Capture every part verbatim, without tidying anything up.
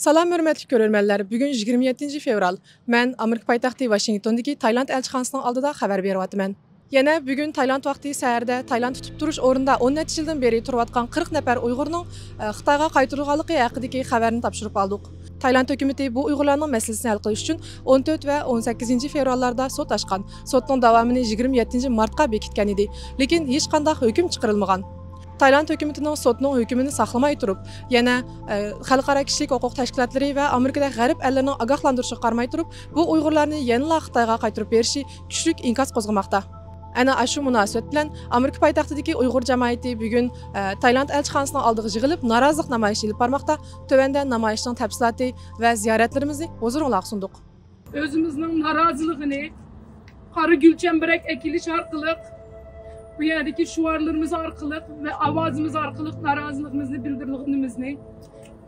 سالام، ھۆرمەتلىك كۆرۈرمەنلەر. بۈگۈن يىگىرمە يەتتىنچى فېۋرال. مەن ئامېرىكا پايتەختى ۋاشىنگتوندىكى تايلاند ئەلچىخانىسىنىڭ ئالدىدا خەۋەر بېرىۋاتىمەن. يەنە بۈگۈن تايلاند ۋاقتى سەھەردە تايلاند تۇتۇپ تۇرۇش ئورنىدا ئون نەچچە يىلدىن بېرى تۇرۇۋاتقان قىرىق نەپەر ئۇيغۇرنىڭ، ئە، خىتايغا قايتۇرۇلغانلىقى ھەققىدىكى خەۋەرنى تاپشۇرۇپ ئالدۇق. تايلاند ھۆكۈمىتى بۇ ئۇيغۇرلارنىڭ مەسىلىسىنى ھەل قىلىش ئۈچۈن ئون تۆت ۋە ئون سەككىزىنچى فېۋراللاردا سوت ئاچقان. سوتنىڭ داۋامىنى يىگىرمە يەتتىنچى مارتقا بېكىتكەن ئىدى. لېكىن ھېچقانداق ھۆكۈم چىقىرىلمىغان. تايلاند ھۆكۈمىتىنىڭ سوتنىڭ ھۆكمىنى ساقلىماي تۇرۇپ، يەنە، ئە، خەلقئارا كىشىلىك ھوقۇق تەشكىلاتلىرى ۋە ئامېرىكىدەك غەرب ئەللىرىنىڭ ئاگاھلاندۇرۇشىغا قارىماي تۇرۇپ، بۇ ئۇيغۇرلارنى يەنىلا خىتايغا قايتۇرۇپ بېرىشى كۈچلۈك ئىنكاس قوزغىماقتا. ئەنە ئاشۇ مۇناسىۋەت بىلەن ئامېرىكا پايتەختىدىكى ئۇيغۇر جامائىتى بۈگۈن، ئە، تايلاند ئەلچىخانىسىنىڭ ئالدىغا يىغىلىپ، نارازىلىق نامايىشى ئېلىپ بارماقتا. تۆۋەندە نامايىشنىڭ تەپسىلاتى ۋە زىيارەتلىرىمىزنى ھۇزۇرۇڭلارغا سۇندۇق. ئۆزىمىزنىڭ نارازىلىقىنى قارا گۈلچەمبىرەك ئەكېلىش ئارقىلىق، بۇ يەردىكى شوئارلىرىمىز ئارقىلىق ۋە ئاۋازىمىز ئارقىلىق نارازىلىقىمىزنى بىلدۈرگىنىمىزنى،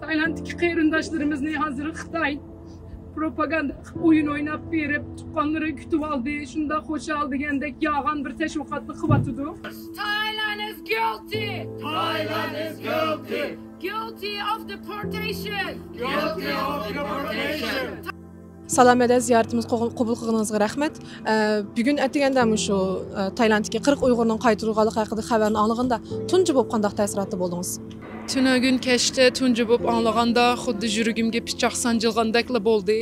تايلاندتىكى قېرىنداشلىرىمىزنى ھازىر خىتاي پروپاگاندا قىلىپ، ئويۇن ئويناپ بېرىپ، تۇغقانلىرى كۈتۈۋالدى، شۇنداق خۇشال دېگەندەك يالغان بىر تەشۋىقاتنى قىلىۋاتىدۇ. Thailand is guilty. Thailand is guilty. Guilty of deportation. Guilty of deportation. سالام ئەدە، زىيارىتىمىز قوبۇل قىلغىنىڭىزغا رەھمەت. ئە، بۈگۈن ئەتىگەندە مۇشۇ، ئە، تايلاندتىكى قىرىق ئۇيغۇرنىڭ قايتۇرۇلغانلىقى ھەققىدە خەۋەرنى ئاڭلىغاندا تۇنجى بولۇپ قانداق تەسىراتتا بولدىڭىز؟ تۈنۈگۈن كەچتە تۇنجى بولۇپ ئاڭلىغاندا خۇددى يۈرىكىمگە پىچاق سانجىلغاندەكلا بولدى.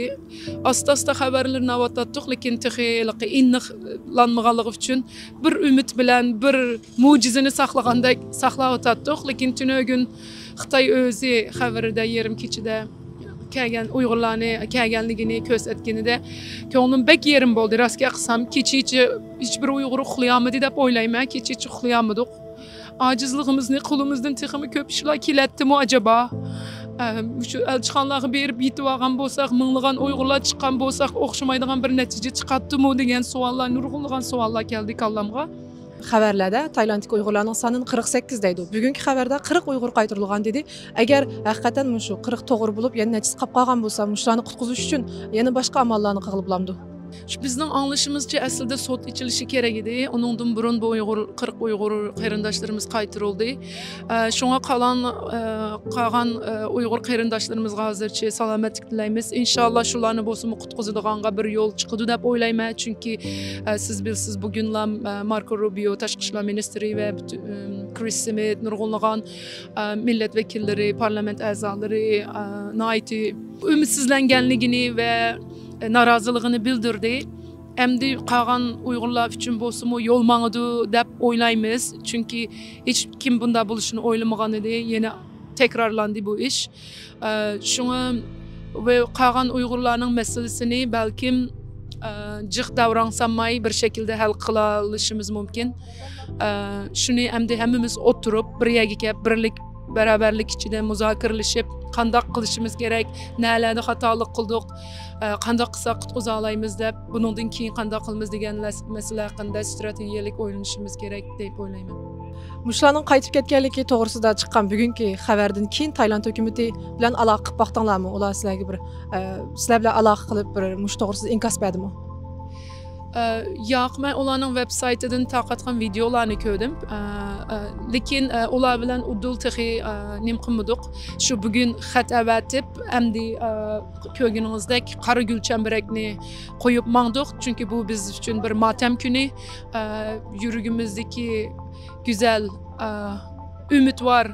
ئاستا-ئاستا خەۋەرلىرىنى ئاۋاتاتتۇق، لېكىن تېخى ھېلىقى ئېنىقلانمىغانلىقى ئۈچۈن بىر ئۈمىد بىلەن، بىر مۆجىزىنى ساقلىغاندەك ساقلاۋاتاتتۇق. لېكىن تۈنۈگۈن خىتاي ئۆزى خەۋىرىدە يېرىم كېچىدە كەلگەن ئۇيغۇرلارنى كەلگەنلىكىنى كۆرسەتكىنىدە كۆڭلۈم بەك يېرىم بولدى. راست گەپ قىلسام، كېچىچە ھېچبىر ئۇيغۇر ئۇخلىيالمىدى دەپ ئويلايمەن. كېچىچە ئۇخلىيالمىدۇق. ئاجىزلىقىمىزنى، قولىمىزدىن تېخىمۇ كۆپ ئىشلار كېلەتتىمۇ ئەجەبا؟ ئە، مۇشۇ ئەلچىخانىلارغا بېرىپ يېتىۋالغان بولساق، مىڭلىغان ئۇيغۇرلار چىققان بولساق، ئوخشىمايدىغان بىر نەتىجە چىقاتتىمۇ دېگەن سوئاللار، نۇرغۇنلىغان سوئاللار كەلدى كاللامغا. خەۋەرلەردە تايلاندتىكى ئۇيغۇرلارنىڭ سانىنى قىرىق سەككىز دەيدۇ. بۈگۈنكى خەۋەردە قىرىق ئۇيغۇر قايتۇرۇلغان دېدى. ئەگەر ھەقىقەتەن مۇشۇ قىرىق توغرا بولۇپ، يەنە نەچچىسى قاپ قالغان بولسا، مۇشۇلارنى قۇتقۇزۇش ئۈچۈن يەنە باشقا ئاماللارنى قىلغىلى بولامدۇ؟ شۇ بىزنىڭ ئاڭلىشىمىزچە، ئەسلىدە سوت ئېچىلىشى كېرەك ئىدى. ئۇنىڭدىن بۇرۇن بۇ ئۇيغۇر، قىرىق ئۇيغۇر قېرىنداشلىرىمىز قايتۇرۇلدى. ئە، شۇڭا قالان، ئە، قالغان، ئە، ئۇيغۇر قېرىنداشلىرىمىزغا ھازىرچە سالامەتلىك تىلەيمىز. ئىنشاللا شۇلارنى بولسىمۇ قۇتقۇزىدىغانغا بىر يول چىقىدۇ دەپ ئويلايمەن. چۈنكى، ئە، سىز بىلىسىز، بۈگۈنلا، ئە، ماركو روبىيو تاشقى ئىشلار مىنىستىرى ۋە پۈتۈ-، ئىم، كرىس سمىت، نۇرغۇنلىغان، ئە، مىللەت ۋەكىللىرى، پارلامېنت ئەزالىرى، ئە، ناھايىتى ئۈمىدسىزلەنگەنلىكىنى ۋە نارازىلىقىنى بىلدۈردى. ئەمدى قالغان ئۇيغۇرلار ئۈچۈن بولسىمۇ يول ماڭىدۇ دەپ ئويلايمىز. چۈنكى ھېچكىم بۇنداق بولۇشىنى ئويلىمىغان ئىدى. يەنە تەكرارلاندى بۇ ئىش. ئە، شۇڭا ۋە قالغان ئۇيغۇرلارنىڭ مەسىلىسىنى بەلكىم، ئە، جىق داۋراڭ سالماي بىر شەكىلدە ھەل قىلالىشىمىز مۇمكىن. ئە، شۇنى ئەمدى ھەممىمىز ئولتۇرۇپ، بىر يەرگە كەپ، بىرلىك، بەرابەرلىك ئىچىدە مۇزاكىرىلىشىپ، قانداق قىلىشىمىز كېرەك، نەلەردە خاتالىق قىلدۇق، ئە، قانداق قىلساق قۇتقۇزالايمىز دەپ، بۇنىڭدىن كېيىن قانداق قىلىمىز دېگەن لەس-، مەسىلە ھەققىدە ستراتېگىيەلىك ئويلىنىشىمىز كېرەك دەپ ئويلايمەن. مۇشۇلارنىڭ قايتىپ كەتكەنلىكى توغرىسىدا چىققان بۈگۈنكى خەۋەردىن كېيىن تايلاند ھۆكۈمىتى بىلەن ئالاقە قىلىپ باقتىڭلارمۇ؟ ئۇلار سىلەرگە بىر، ئە، سىلەر بىلەن ئالاقە قىلىپ بىر مۇشۇ توغرىسىدا ئىنكاس بەردىمۇ؟ ئە، ياق، مەن ئۇلارنىڭ ۋېب سايتىدىن تارقاتقان ۋىدېئولارنى كۆردۈم. ئە، ئە، لېكىن، ئە، ئۇلار بىلەن ئۇدۇل تېخى، ئە، نېمە قىلمىدۇق. شۇ بۈگۈن خەت ئەۋەتىپ، ئەمدى، ئە، كۆرگىنىڭىزدەك قارا گۈلچەمبىرەكنى قويۇپ ماڭدۇق. چۈنكى بۇ بىز ئۈچۈن بىر ماتەم كۈنى. ئە، يۈرىكىمىزدىكى گۈزەل، ئە، ئۈمىدۋار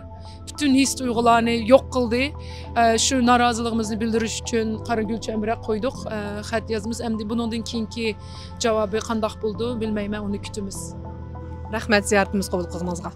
پۈتۈن ھېس-تۇيغۇلارنى يوق قىلدى. ئە، شۇ نارازىلىقىمىزنى بىلدۈرۈش ئۈچۈن قارا گۈلچەمبىرەك قويدۇق. ئە، خەت يازىمىز. ئەمدى بۇنىڭدىن كېيىنكى جاۋابى قانداق بولىدۇ، بىلمەيمەن، ئۇنى كۈتىمىز. رەھمەت، زىيارىتىمىزنى قوبۇل قىلغىنىڭىزغا.